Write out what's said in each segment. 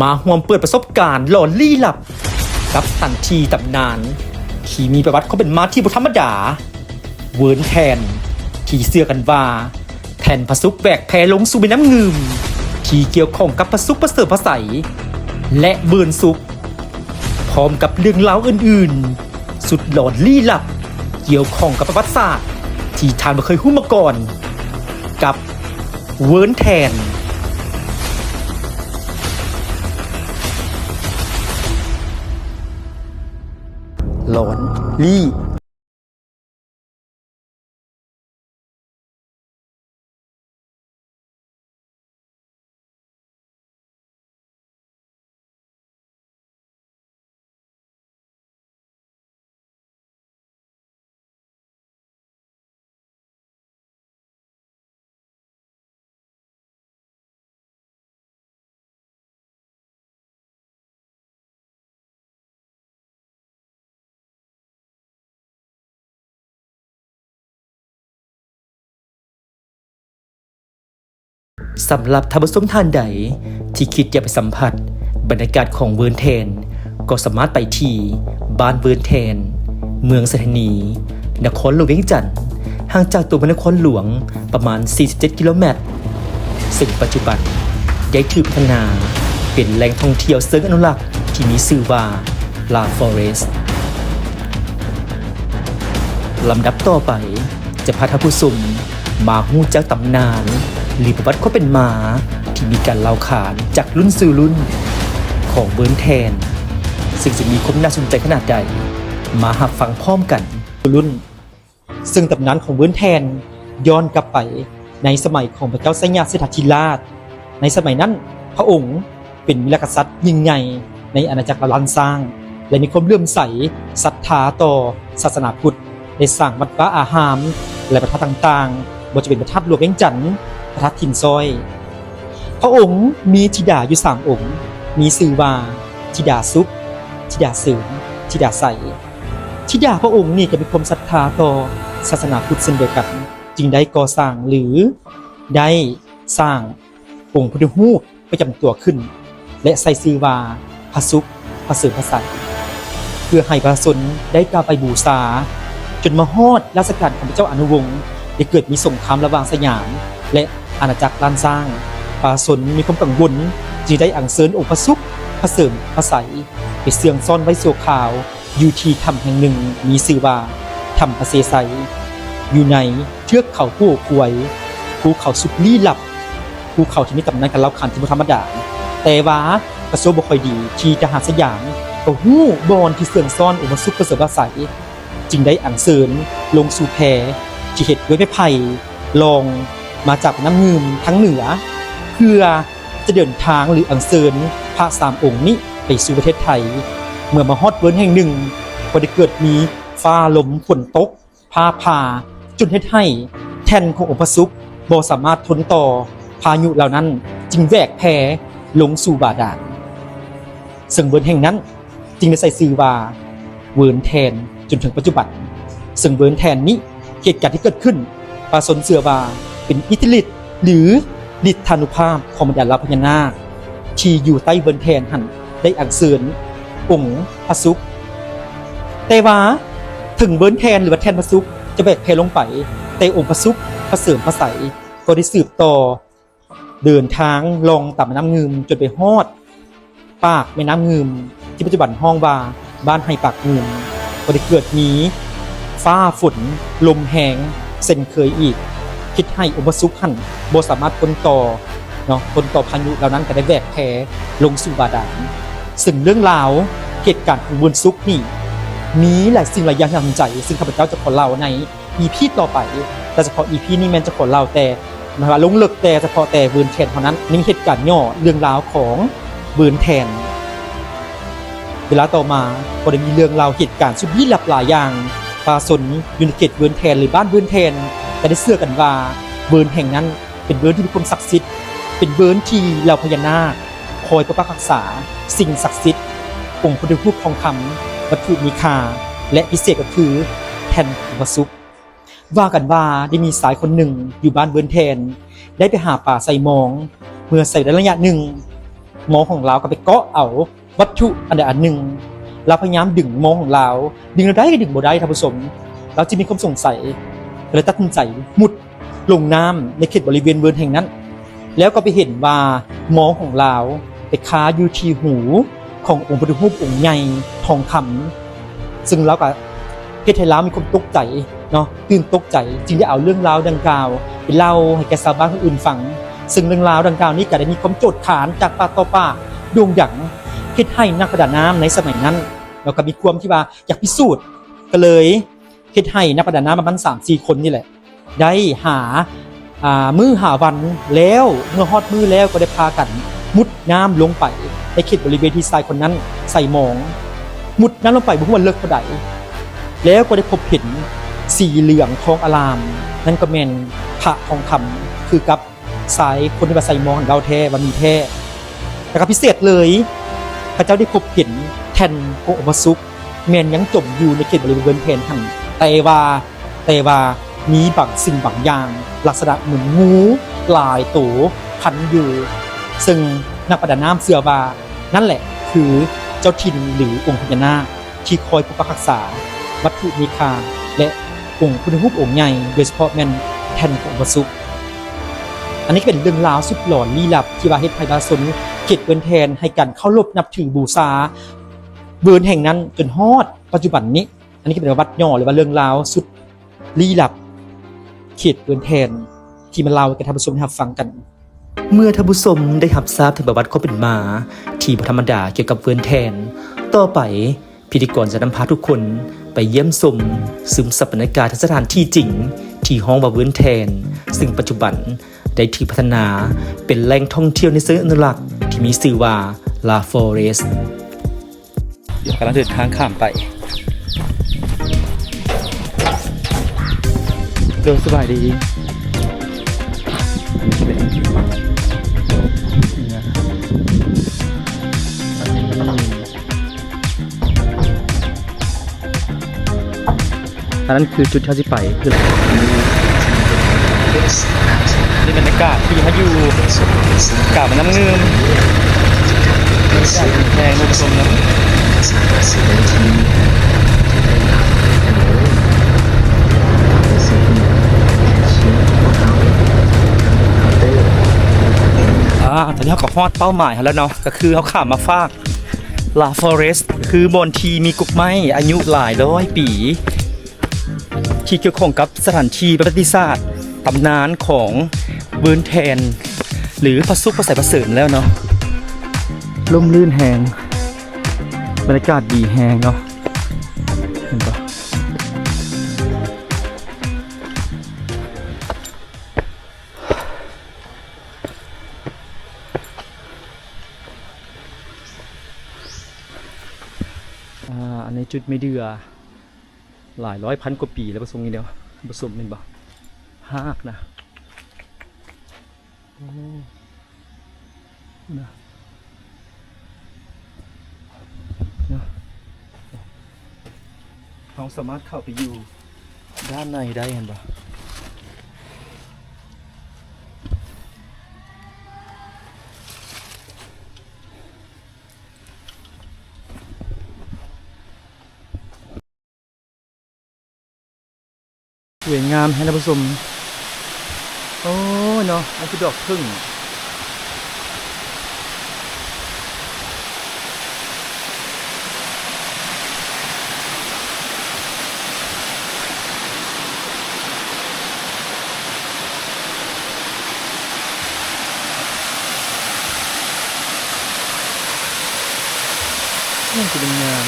ມາຮ່ວມເປີດປະສົບການຫຼອນລີ້ລັບກັບສະຖານທີ່ຕຳນານທີ່ມີປະຫວັດຄວາມເປັນມາທີ່ບໍ່ທຳມະດາ ເວີນແທນ ທີ່ເຊື່ອກັນວ່າ ແທ່ນພະສຸກແຫວກແຜ່ລົງສູ່ແມ່ນ້ຳງື່ມ ທີ່ກ່ຽວຂ້ອງກັບພະສຸກພະເສີມພະໄສ ແລະ ເວີນສຸກ ພ້ອມກັບເລື່ອງລາວອື່ນໆ ສຸດຫຼອນລີ້ລັບ ກ່ຽວຂ້ອງກັບປະຫວັດສາດທີ່ທ່ານບໍ່ເຄີຍຮູ້ມາກ່ອນ ກັບເວີນແທນ ຫຼອນລີ້. ສຳລັບທ່ານຜູ້ຊົມທ່ານໃດທີ່ຄິດຢາກໄປສຳຜັດບັນຍາກາດຂອງເວີນແທນ ກໍສາມາດໄປທີ່ບ້ານເວີນແທນ ເມືອງໄຊທານີ ນະຄອນຫຼວງວຽງຈັນ, ຫ່າງຈາກຕົວເມືອງນະຄອນຫຼວງປະມານສີ່ສິບເຈັດກິໂລແມັດ, ເຊິ່ງປັດຈຸບັນໄດ້ຖືກພັດທະນາເປັນແຫຼ່ງທ່ອງທ່ຽວເຊີງອະນຸລັກທີ່ມີຊື່ວ່າ La Forest. ລຳດັບຕໍ່ໄປ ຈະພາທ່ານຜູ້ຊົມມາຮູ້ຈັກຕຳນານ ຫຼື ປະຫວັດຄວາມເປັນມາທີ່ມີການເລົ່າຂານຈາກລຸ້ນສູ່ລຸ້ນຂອງເວີນແທນ, ເຊິ່ງຈະມີຄວາມໜ້າສົນໃຈຂະໜາດໃດ, ມາຮັບຟັງພ້ອມກັນ. ລຸ້ນ ເຊິ່ງຕຳນານຂອງເວີນແທນຍ້ອນກັບໄປໃນສະໄໝຂອງພະເຈົ້າໄຊຍະເສດຖາທິລາດ. ໃນສະໄໝນັ້ນ ພະອົງ ເປັນວີລະກະສັດຍິ່ງໃຫຍ່ໃນອານາຈັກລານຊ້າງ ແລະ ມີຄວາມເຫຼື້ອມໃສສັດທາຕໍ່ສາສະໜາພຸດ, ໄດ້ສ້າງວັດວາອາຮາມ ແລະ ພະທາດຕ່າງໆ, ບໍ່ວ່າຈະເປັນພະທາດຫຼວງວຽງຈັນ, ພະທາດຫີນຊ້ອຍ. ພະອົງມີທິດາຢູ່ສາມອົງ, ມີຊື່ວ່າທິດາສຸກ, ທິດາເສີມ, ທິດາໃສ. ທິດາພະອົງນີ້ກໍມີຄວາມສັດທາຕໍ່ສາສະໜາພຸດເຊັ່ນດຽວກັນ, ຈຶ່ງໄດ້ກໍ່ສ້າງ ຫຼື ໄດ້ສ້າງອົງພຸດທະຮູບ ປະຈຳຕົວຂຶ້ນ ແລະ ໃສ່ຊື່ວ່າ ພະສຸກ ພະເສີມ ພະໃສ ເພື່ອໃຫ້ປະຊາຊົນໄດ້ກາບໄຫວ້ບູຊາ. ຈົນມາຮອດລາຊະການຂອງພະເຈົ້າອະນຸວົງ ໄດ້ເກີດມີສົງຄາມລະຫວ່າງສະຫຍາມ ແລະ ອານາຈັກລ້ານຊ້າງ. ປະຊາຊົນມີຄວາມກັງວົນ ຈຶ່ງໄດ້ອັນເຊີນອົງພະສຸກ ພະເສີມ ພະໃສ ໄປເຊື່ອງຊ້ອນໄວ້ຊົ່ວຄາວ ຢູ່ທີ່ຖ້ຳແຫ່ງໜຶ່ງ ມີຊື່ວ່າ ຖ້ຳພະເຊໄຊ ຢູ່ໃນເທືອກເຂົາພູຄວາຍ, ພູເຂົາສຸດລີ້ລັບ, ພູເຂົາທີ່ມີຕຳນານການເລົ່າຂານທີ່ບໍ່ທຳມະດາ. ແຕ່ວ່າກະໂຊກບໍ່ຄ່ອຍດີ ທີ່ທະຫານສະຫຍາມກໍຮູ້ບ່ອນທີ່ເຊື່ອງຊ້ອນອົງພະສຸກ ພະເສີມ ພະໃສ, ຈຶ່ງໄດ້ອັນເຊີນລົງສູ່ແພທີ່ເຮັດດ້ວຍໄມ້ໄຜ່ ລ່ອງມາຈາກແມ່ນ້ຳງື່ມທາງເໜືອ ເພື່ອ ຈະເດີນທາງ ຫຼື ອັນເຊີນພະສາມອົງນີ້ໄປສູ່ປະເທດໄທ. ເມື່ອມາຮອດເວີນແຫ່ງໜຶ່ງ ກໍໄດ້ເກີດມີຟ້າລົມຝົນຕົກຟ້າຜ່າ ຈົນເຮັດໃຫ້ແທ່ນຂອງອົງພະສຸກບໍ່ສາມາດທົນຕໍ່ພາຍຸເຫຼົ່ານັ້ນ, ຈຶ່ງແຫວກແຜ່ລົງສູ່ບາດານ. ເຊິ່ງເວີນແຫ່ງນັ້ນ ຈຶ່ງໄດ້ໃສ່ຊື່ວ່າເວີນແທນຈົນເຖິງປັດຈຸບັນ. ເຊິ່ງເວີນແທນນີ້ ເຫດການທີ່ເກີດຂຶ້ນ ປະຊາຊົນເຊື່ອວ່າເປັນອິດທິລິດ ຫຼື ລິດທານຸພາບຂອງບັນດາເຫຼົ່າພະຍານາກທີ່ຢູ່ໃຕ້ເວີນແທນຫັ້ນ ໄດ້ອັນເຊີນອົງພະສຸກ. ແຕ່ວ່າເຖິງເວີນແທນ ຫຼືວ່າແທ່ນພະສຸກຈະແຫວກແຜ່ລົງໄປ, ແຕ່ອົງພະສຸກ ພະເສີມ ພະໃສ ກໍໄດ້ສືບຕໍ່ ເດີນທາງລ່ອງຕາມແມ່ນ້ຳງື່ມຈົນໄປຮອດປາກແມ່ນ້ຳງື່ມ ທີ່ປັດຈຸບັນຮ້ອງວ່າບ້ານໄຮ່ປາກງື່ມ, ກໍໄດ້ເກີດມີຟ້າຝົນລົມແຮງເຊັ່ນເຄີຍອີກ, ເຮັດໃຫ້ອົງພະສຸກຫັ້ນບໍ່ສາມາດທົນຕໍ່ເນາະ, ທົນຕໍ່ພາຍຸເຫຼົ່ານັ້ນ, ກໍໄດ້ແຫວກແຜ່ລົງສູ່ບາດານ. ເຊິ່ງເລື່ອງລາວເຫດການຂອງເວີນສຸກນີ້ ມີຫຼາຍສິ່ງຫຼາຍຢ່າງທີ່ໜ້າສົນໃຈ, ເຊິ່ງຂ້າພະເຈົ້າຈະຂໍເລົ່າໃນ ອີພີຕໍ່ໄປ, ແຕ່ສະເພາະອີພີນີ້ແມ່ນຈະຂໍເລົ່າແຕ່ ໝາຍວ່າລົງເລິກແຕ່ສະເພາະແຕ່ເວີນແທນເທົ່ານັ້ນ. ນີ້ເຫດການຫຍໍ້ເລື່ອງລາວຂອງເວີນແທນ. ເວລາຕໍ່ມາກໍໄດ້ມີເລື່ອງລາວເຫດການສຸດລີ້ລັບຫຼາຍຢ່າງ. ປະຊາຊົນຢູ່ໃນເຂດເວີນແທນ ຫຼື ບ້ານເວີນແທນ ກໍໄດ້ເຊື່ອກັນວ່າເວີນແຫ່ງນັ້ນເປັນເວີນທີ່ມີຄວາມສັກສິດ, ເປັນເວີນທີ່ເຫຼົ່າພະຍານາກຄອຍປົກປັກຮັກສາສິ່ງສັກສິດ, ອົງພຸດທະຮູບທອງຄຳ, ວັດຖຸມີຄ່າ ແລະ ພິເສດກໍຄືແທ່ນຂອງພະສຸກ. ວ່າກັນວ່າໄດ້ມີຊາຍຄົນໜຶ່ງຢູ່ບ້ານເວີນແທນ ໄດ້ໄປຫາປາໃສ່ມອງ. ເມື່ອໃຊ້ໄດ້ໄລຍະໜຶ່ງ ມໍຂອງລາວກໍໄປເກາະເອົາວັດຖຸອັນໃດອັນໜຶ່ງ. ລາວພະຍາຍາມດຶງມໍຂອງລາວ, ດຶງແນວໃດກໍດຶງບໍ່ໄດ້, ທ່ານຜູ້ຊົມ. ລາວຈຶ່ງມີຄວາມສົງໄສ, ກໍເລີຍຕັດສິນໃຈມຸດລົງນ້ຳໃນເຂດບໍລິເວນເວີນແຫ່ງນັ້ນ, ແລ້ວກໍໄປເຫັນວ່າມໍຂອງລາວໄປຄາຢູ່ທີ່ຫູຂອງອົງພຸດທະຮູບອົງໃຫຍ່ທອງຄຳ, ເຊິ່ງລາວກໍເຮັດໃຫ້ລາວມີຄວາມຕົກໃຈເນາະ, ຕື່ນຕົກໃຈ, ຈຶ່ງໄດ້ເອົາເລື່ອງລາວດັ່ງກ່າວໄປເລົ່າໃຫ້ແກ່ຊາວບ້ານຄົນອື່ນຟັງ. ເຊິ່ງເລື່ອງລາວດັ່ງກ່າວນີ້ກໍໄດ້ມີຄວາມໂຈດຂານຈາກປາກຕໍ່ປາກໂດ່ງດັງ, ເຮັດໃຫ້ນັກປະດານ້ຳໃນສະໄໝນັ້ນ ແລ້ວກໍມີຄວາມທີ່ວ່າຢາກພິສູດ, ກໍເລີຍ ເຮັດໃຫ້ນັກປະດານ້ຳປະມານສາມສີ່ຄົນນີ້ແຫຼະ ໄດ້ຫາ ອ່າ ມື້ຫາວັນແລ້ວ, ເມື່ອຮອດມື້ແລ້ວກໍໄດ້ພາກັນມຸດນ້ຳລົງໄປໃນເຂດບໍລິເວນທີ່ຊາຍຄົນນັ້ນໃສ່ມອງ. ມຸດນ້ຳລົງໄປບໍ່ຮູ້ວ່າເລິກເທົ່າໃດ, ແລ້ວກໍໄດ້ພົບເຫັນສີເຫຼືອງທອງອາລາມ, ນັ້ນກໍແມ່ນພະທອງຄຳ ຄືກັບ ຊາຍຄົນທີ່ວ່າໃສ່ມອງຫັ້ນເວົ້າແທ້ວ່າມີແທ້. ແລ້ວກໍພິເສດເລີຍ, ເຂົາເຈົ້າໄດ້ພົບເຫັນແທ່ນຂອງອົງພະສຸກ ແມ່ນຍັງຈົມຢູ່ໃນເຂດບໍລິເວນເວີນແພນຫັ້ນ, ແຕ່ວ່າ, ແຕ່ວ່າມີບາງສິ່ງບາງຢ່າງ ລັກສະນະເໝືອນງູຫຼາຍໂຕພັນຢູ່, ເຊິ່ງນັກປະດານ້ຳເຊື່ອວ່າ ນັ້ນແຫຼະຄືເຈົ້າຖິ່ນ ຫຼື ອົງພະຍານາກ ທີ່ຄອຍປົກປັກຮັກສາວັດຖຸມີຄ່າ ແລະ ອົງພຸດທະຮູບອົງໃຫຍ່, ໂດຍສະເພາະແມ່ນແທ່ນຂອງອົງພະສຸກ. ອັນນີ້ກໍເປັນເລື່ອງລາວສຸດຫຼອນລີ້ລັບ ທີ່ວ່າເຮັດໃຫ້ປະຊາຊົນເຂດເວີນແທນໃຫ້ການເຄົາລົບນັບຖືບູຊາເວີນແຫ່ງນັ້ນຈົນຮອດປັດຈຸບັນນີ້. ອັນນີ້ກໍເປັນປະຫວັດຫຍໍ້ ຫຼືວ່າເລື່ອງລາວສຸດ ລີ້ລັບເຂດເວີນແທນ ທີ່ມາເລົ່າໃຫ້ກັບທ່ານຜູ້ຊົມໄດ້ຮັບຟັງກັນ. ເມື່ອທ່ານຜູ້ຊົມໄດ້ຮັບຊາບເຖິງປະຫວັດຄວາມເປັນມາທີ່ບໍ່ທຳມະດາກ່ຽວກັບເວີນແທນ, ຕໍ່ໄປພິທີກອນຈະນຳພາທຸກຄົນໄປຢ້ຽມຊົມ, ຊຶມຊັບບັນຍາກາດສະຖານທີ່ຈິງທີ່ຮ້ອງວ່າເວີນແທນ, ເຊິ່ງປັດຈຸບັນໄດ້ຖືກພັດທະນາເປັນແຫຼ່ງທ່ອງທ່ຽວໃນເຊີງອະນຸລັກທີ່ມີຊື່ວ່າ La Forest. ດຽວກຳລັງເດີນທາງຂ້າມໄປ. ໂດຍ ສະບາຍດີ. ອັນນີ້ເປັນ ອັນນັ້ນຄືຈຸດທີ່ເຮົາຊິໄປ ຄື ນີ້ບັນຍາກາດທີ່ເຮົາຢູ່ກາງແມ່ນ້ຳງື່ມ ແພງ ທ່ານຜູ້ຊົມເນາະ. ອາ ຕອນນີ້ເຮົາກໍຮອດເປົ້າໝາຍເຮົາແລ້ວເນາະ, ກໍຄືເຮົາຂ້າມມາຟາກ La Forest ຄືບ່ອນທີ່ມີກົກໄມ້ອາຍຸຫຼາຍຮ້ອຍປີ ທີ່ກ່ຽວຂ້ອງກັບສະຖານທີ່ປະຫວັດຕິສາດຕຳນານຂອງເວີນແທນ ຫຼື ພະສຸກພະໄຊພະເສີມແລ້ວເນາະ. ຮົ່ມລື່ນແຮງ, ບັນຍາກາດດີແຮງເນາະ, ເຫັນບໍ່? ອາ ອັນນີ້ຈຸດໄມ້ເດືອ ຫຼາຍຮ້ອຍພັນກວ່າປີແລ້ວ ບໍ່ຊົມນີ້ແລ້ວ ບໍ່ຊົມແມ່ນບໍ່? ຮາກນະ ໂອ້ ນະ ເນາະ ເຮົາສາມາດເຂົ້າໄປຢູ່ດ້ານໃນໄດ້ ເຫັນບໍ່? ສວຍງາມແຮງທ່ານຜູ້ຊົມ. ໂອ້ຍເນາະ ອັນນີ້ຄືດອກເຜິ້ງ. ໂອ້ ຄືມັນງາມ.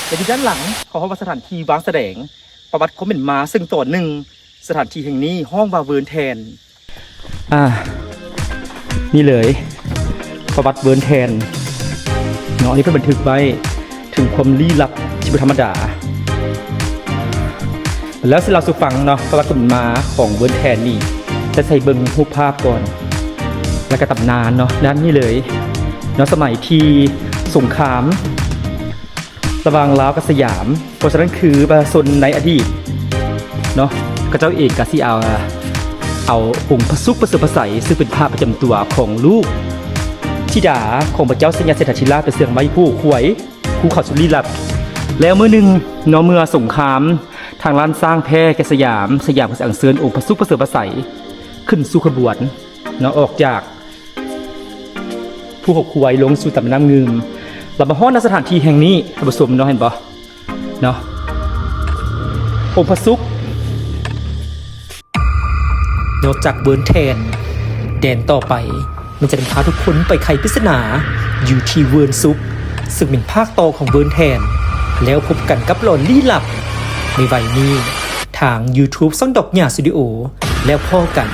ແລະ ຢູ່ດ້ານຫຼັງ ເຂົາເວົ້າວ່າສະຖານທີ່ວາງສະແດງປະຫວັດຄວາມເປັນມາ, ເຊິ່ງຕອນໜຶ່ງສະຖານທີ່ແຫ່ງນີ້ຮ້ອງວ່າເວີນແທນ. ອາ ນີ້ເລີຍ ປະຫວັດເວີນແທນເນາະ, ອັນນີ້ເພິ່ນບັນທຶກໄວ້ເຖິງຄວາມລີ້ລັບທີ່ບໍ່ທຳມະດາ. ແລ້ວຊິເລົ່າສູ່ຟັງເນາະ ປະຫວັດຄວາມເປັນມາຂອງເວີນແທນນີ້ ຈະໃຫ້ເບິ່ງຮູບພາບກ່ອນ ແລ້ວກໍຕຳນານເນາະ ດ້ານນີ້ເລີຍເນາະ ສະໄໝທີ່ສົງຄາມ ລະຫວ່າງລາວກັບສະຫຍາມ. ເພາະສະນັ້ນຄືປະຊາຊົນໃນອະດີດເນາະ ເຂົາເຈົ້າເອງກໍຊິເອົາ ເອົາອົງພະສຸກປະເສີດພະໄສ ຊຶ່ງເປັນພະປະຈຳຕົວຂອງລູກທິດາຂອງພະເຈົ້າໄຊຍະເສດຖາທິລາດ ໄປເຊື່ອງໄວ້ພູເຂົາຄວາຍ ພູເຂົາສຸລິລັດ. ແລ້ວມື້ໜຶ່ງເນາະ ເມື່ອສົງຄາມທາງລ້ານຊ້າງແພ້ແກ່ສະຫຍາມ, ສະຫຍາມກໍຊິອັນເຊີນອົງພະສຸກປະເສີດພະໄສຂຶ້ນສູ່ຂະບວນເນາະ ອອກຈາກ ພູເຂົາຄວາຍລົງສູ່ຕາມແມ່ນ້ຳງື່ມ ລະມາຮອດ ນະ ສະຖານທີ່ແຫ່ງນີ້ ທ່ານຜູ້ຊົມເນາະ ເຫັນບໍ່ເນາະ ອົງພະສຸກ. ນອກຈາກເວີນແທນ ແດນຕໍ່ໄປ ມັນຈະນຳພາທຸກຄົນໄປໄຂປິດສະໜາຢູ່ທີ່ເວີນສຸກ ຊຶ່ງເປັນພາກຕໍ່ຂອງເວີນແທນ. ແລ້ວພົບກັນກັບຫຼອນລີ້ລັບໃນໄວນີ້ ທາງ YouTube ຊ່ອງດອກຫຍ້າສະຕູດິໂອ. ແລ້ວພໍ້ກັນ